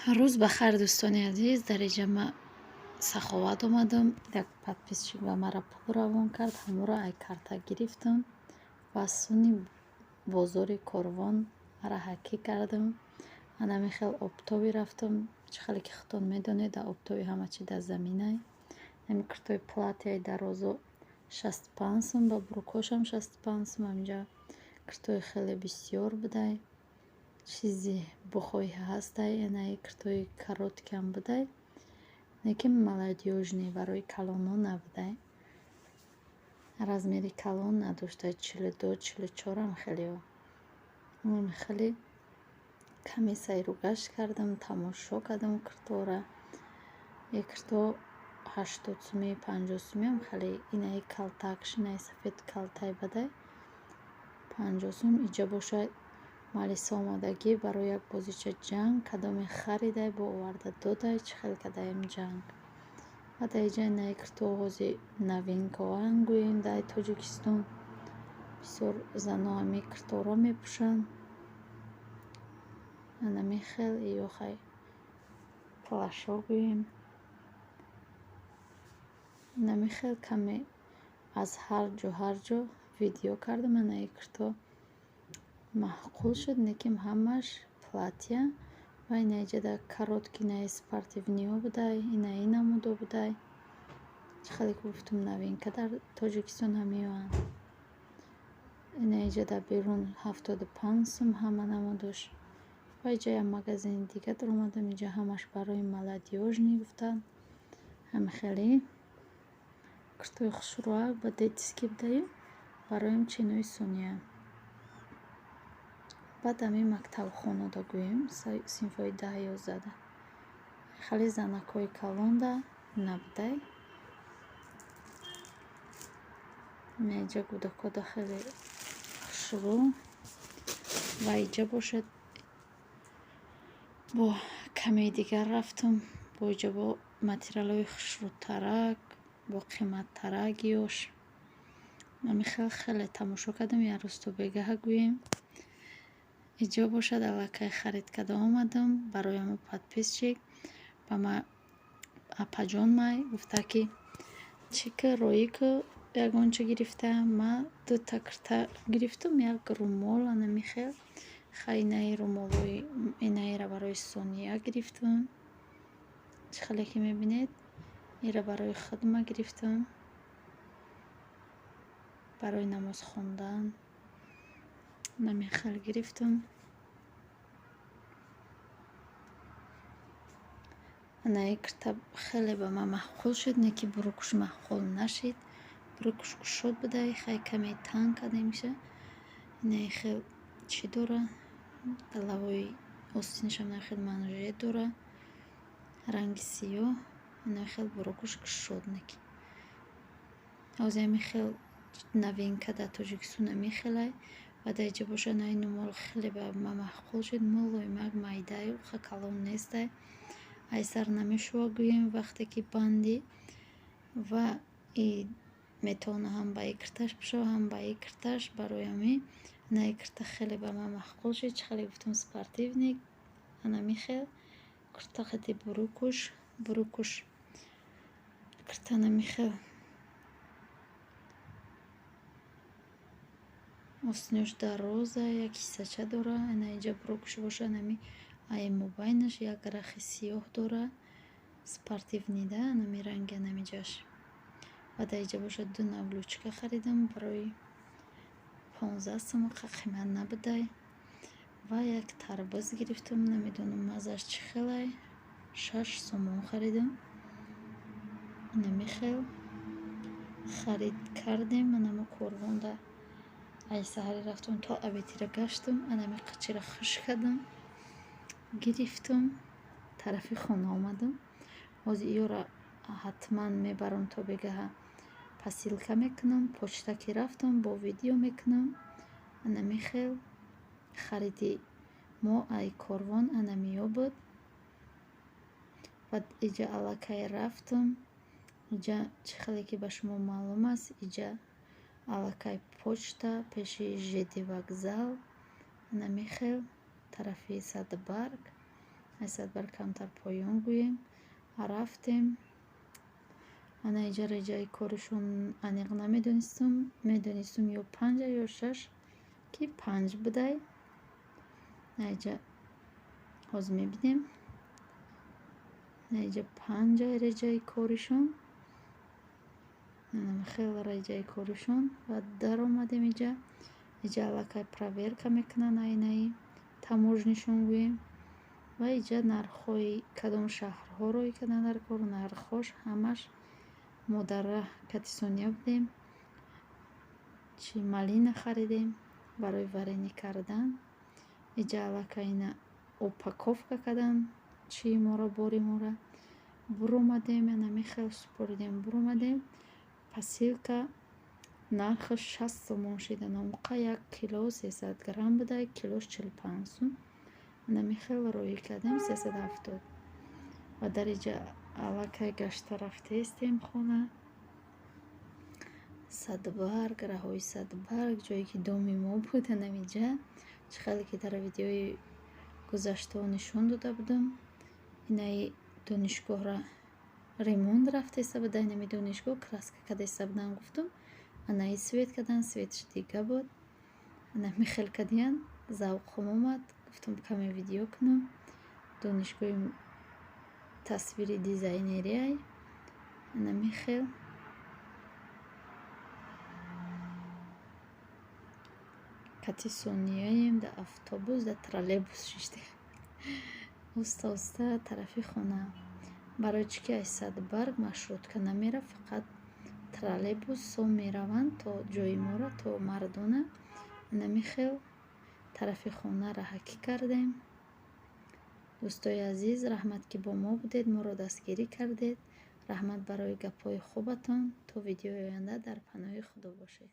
Рӯз ба хайр, дӯстони азиз. Дар инҷа ма Саховат омадам. Як подписчик ба мара пул равон кард, ҳамонро ай карта гирифтам ва суни бозори Корвон раҳакӣ кардам. Анами хел оптовый рафтам. Чӣ хеле ки худтон медонед, дар оптовый ҳама чи дар заминай. Ҳами куртои платьяи дарозо 65 сум, ба брюкошам 65 сум. Ҳаминҷа куртои хеле бисёр будай. Чизе бухоҳӣ ҳастай. Инаи куртои короткиам будай. Лекин молодёжный, барои калонҳо набудай. Размери калон надоштай, 42, 44-ам хелео. Хеле каме сайру гашт кардам, тамошо кардам куртора. Як курто 80 сумӣ, 50 сумиам хеле. Инаи калтакш, инаи сафед калтай бадай 50 сум. Иҷа бошад, Малиса омадагӣ барои як бозича ҷанг, кадоме харидай, бо оварда додай, чӣ хел кадаем ҷанг. Ва дар инҷа инаи курто ҳози новинкаоанд, гӯем, дар Тоҷикистон. Бисёр занҳо ҳамин курторо мепӯшанд. Анами хел ё хай плашо гӯем. Инами хел каме аз ҳар ҷо, ҳар ҷо видео кардам. Анаи курто маъқул шуд, лекин ҳамаш платья. Ва ина иҷа короткий, инаи спортивныйҳо будай, инаи намудо будай. Чӣ хеле ки гуфтум, новинка дар Тоҷикистон ҳамиёанд. Ина иҷа дар берун 75 сум ҳама намудош. Ва иҷа як магазини дига даромадам. Иҷа ҳамаш барои молодёжный гуфтанд. Ҳами хеле куртои хушрӯак ба детский будаю барои чинои сония. Баъд ҳамин мактабхонада гӯем, синфҳои 10, 11-да. Хеле занакҳои калонда набудай. Ина иҷа кӯдакода хеле хушрӯ. Ва иҷа бошад, бо камеи дигар рафтам. Бо иҷа бо материалҳои хушрӯтарак, бо қиматтарак ёш. Ҳамин хел хеле тамошо кардам, як рӯз то бегаҳа гӯем. Иҷо бошад, аллакай харид карда омадам барои ҳамон подписчик. Ба ма апаҷон май гуфта, ки чӣ ки роӣ ки ягон чӣ гирифта. Ма дута курта гирифтам, як румол анами хел. Хай, инаи румолҳои инаиро барои Сония гирифтам. Чӣ хеле ки мебинед, инро барои худма гирифтам. Барои намоз хондан. Инами хел гирифтам. Анаи курта хеле ба ман маъқул шуд, не ки брюкуш маъқул нашид. Брюкуш кушод будай, хай каме танг кардемша. Инаи хел чӣ дора? Лавои остинашам инаи хел манжет дора. Ранги сиёҳ. Инаи хел брюкуш кушод неки. Ҳозир ҳамин хел новинка дар Тоҷикистон ҳамин хелай. Ва дар инҷа бошад, инаи румол хеле ба ман маъқул шуд. Мулоимак, майдаю, ха калон нестай. Ай сар намешува гӯем, вақте ки бандӣ ва и метавона ҳам ба и курташ бишава, ҳам ба и курташ. Барои ҳамин инаи курта хеле ба ман маъқул шуд. Чӣ хеле гуфтам, спортивный, анами хел курта қати брюкуш, брюкуш курта анами хел. Остинош дароза, як кисача дора. Ина инҷа брюкуш бошад, анами ай мобайнаш як рахи сиёҳ дора. Спортивный да, анами ранги анамиҷаш. Ва дар инҷа бошад, ду навлучка харидам барои 15 сум, қимат набудай. Ва як тарбуз гирифтам, намедонам маззаш чӣ хелай. 6 сомон харидам. Инами хел харид кардем. Анамо Корвонда ай саҳарӣ рафтам, то обедира гаштам, анами қачира хушк кардам, гирифтам, тарафи хона омадам. Ҳозир иёра ҳатман мебарам, то бегаҳа посылка мекунам, почта ки рафтам, бо видео мекунам. Анами хел хариди мо ай Корвон анамиё буд. Ва иҷа аллакай рафтам. Иҷа чӣ хеле ки ба шумо маълум аст, иҷа аллакай почта пеши ЖД вокзал, анами хел тарафи Садбарг. Ай Садбарг камтар поён гӯем. Рафтем. Ана иҷа реҷаи коришон аниқ намедонистум. Медонистум, ё панҷа, ё шаш, ки панҷ будай. Наиҷа ҳозир мебинем. Наиҷа панҷа реҷаи коришон. Хеле реҷаи коришон. Ва даромадем иҷа. Иҷа аллакай проверка мекунанд, айнаи таможня шон гӯем. Ва иҷа нархҳои кадом шаҳрҳо роҳӣ кардан дар кор, нархҳош ҳамаш. Мо дар раҳ кати Сония будем. Чи, малина харидем барои варенье кардан. Иҷа аллакай ина упаковка кардан чии моро, бори моро. Буромадем, анами хел супоридем, буромадем. Посылка нархаш 60 сомон шид. Анамуқа 1 кило 300 грамм буда, килош 45 сум. Анами хел роҳӣ кардем, 370. Ва дар иҷа аллакай гашта рафтаистем хона. Садбарг, раҳои Садбарг, ҷое ки доми мо буд, анамиҷа. Чӣ хеле ки дар видеои гузаштаҳо нишон дода будам. Инаи донишгоҳра ремонт рафтаиста буда, инами донишгоҳ краска кардаиста будан, гуфтум. Анаи свет кардан, свет ш дига буд. Анами хел кардиян, завқом омад. Гуфтам, каме видео кунам. Донишгоҳи тасвири дизайнериай. Анами хел. Кати Сонияем дар автобус, дар троллейбус шиштем. Оста оста тарафи хона. Барои чӣ ки аз Садбарг маршрутка намерафт, фақат троллейбусҳо мераванд то ҷои моро, то Мардона. Анами хел тарафи хона раҳакӣ кардем. Дӯстои азиз, раҳмат, ки бо мо будед, моро дастгирӣ кардед. Раҳмат барои гапҳои хубатон. То видеои оянда дар паноҳи Худо бошед.